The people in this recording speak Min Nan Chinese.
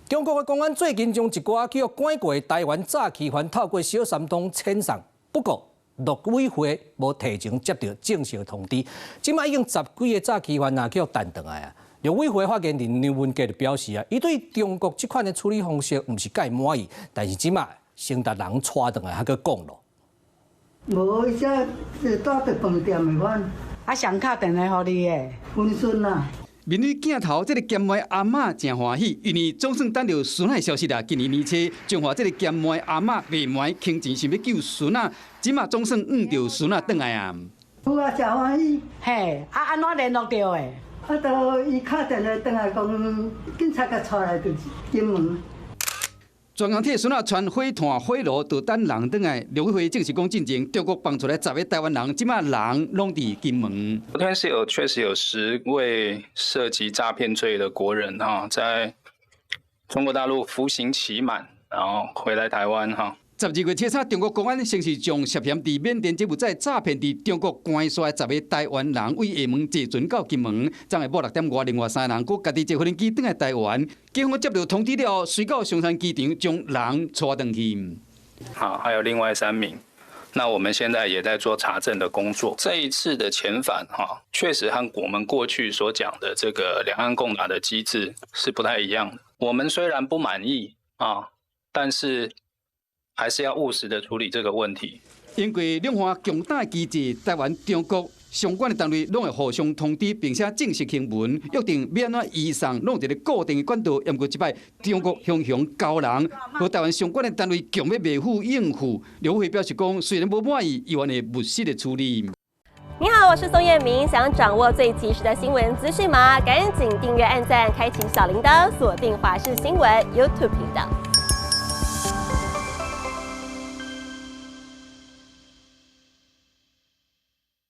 中國的公安最近將一寡去予拐過台灣詐欺犯透過小三通遣送，不過陸委會無提前接著正式通知，這擺已經十幾个詐欺犯啊去予彈轉來啊。陸委會發言人梁文傑就表示啊，伊對中國這款的處理方式毋是蓋滿意，但是這擺先共人帶轉來，還閣講囉。無，伊這是蹛佇飯店的款。啊，誰敲電話予你的？阮孫啊。面對鏡頭，這个兼賣阿嬤誠歡喜，因為總算等著孫仔的消息啦。今年年初，彰化這个兼賣阿嬤賣糜傾錢想欲救孫仔，這馬總算向著孫仔轉來啊。有啊，誠歡喜。嘿，啊，按怎聯絡著的？啊，就伊敲電話轉來講，警察共帶來就金門。專工替孫仔傳火炭火爐，就等人轉來。陸委會證實講，進前中國放出來十个台灣人，這馬人攏佇金門。昨天是有確實有10位涉及詐騙罪的國人哈，在中國大陸服刑期滿，然後回來台灣哈。12月初三，中國公安先是將涉嫌佇緬甸柬埔寨詐騙佇中國關稅十个台灣人，對廈門坐船到金門，昨下晡6點外，另外三个人閣家己坐飛機轉來台灣。警方接著通知了後，隨到松山機場將人帶轉去。好，還有另外三名，那我們現在也在做查證的工作。這一次的遣返，哈，確實和我們過去所講的這個兩岸共打的機制是不太一樣的。我們雖然不滿意啊，但是還是要務實的處理這個問題。因為兩岸共打機制，台灣、中國相關的單位攏會互相通知，並且正式行文約定欲按怎移送，攏有一个固定的管道。毋過這擺中國雄雄交人，和台灣相關的單位強欲袂赴應付。陸委會表示講，雖然無滿意，依然會務實的處理。你好，我是宋燕明，想掌握最及時的新聞資訊嗎？趕緊訂閱、按讚、開啟小鈴鐺，鎖定華視新聞 YouTube 頻道。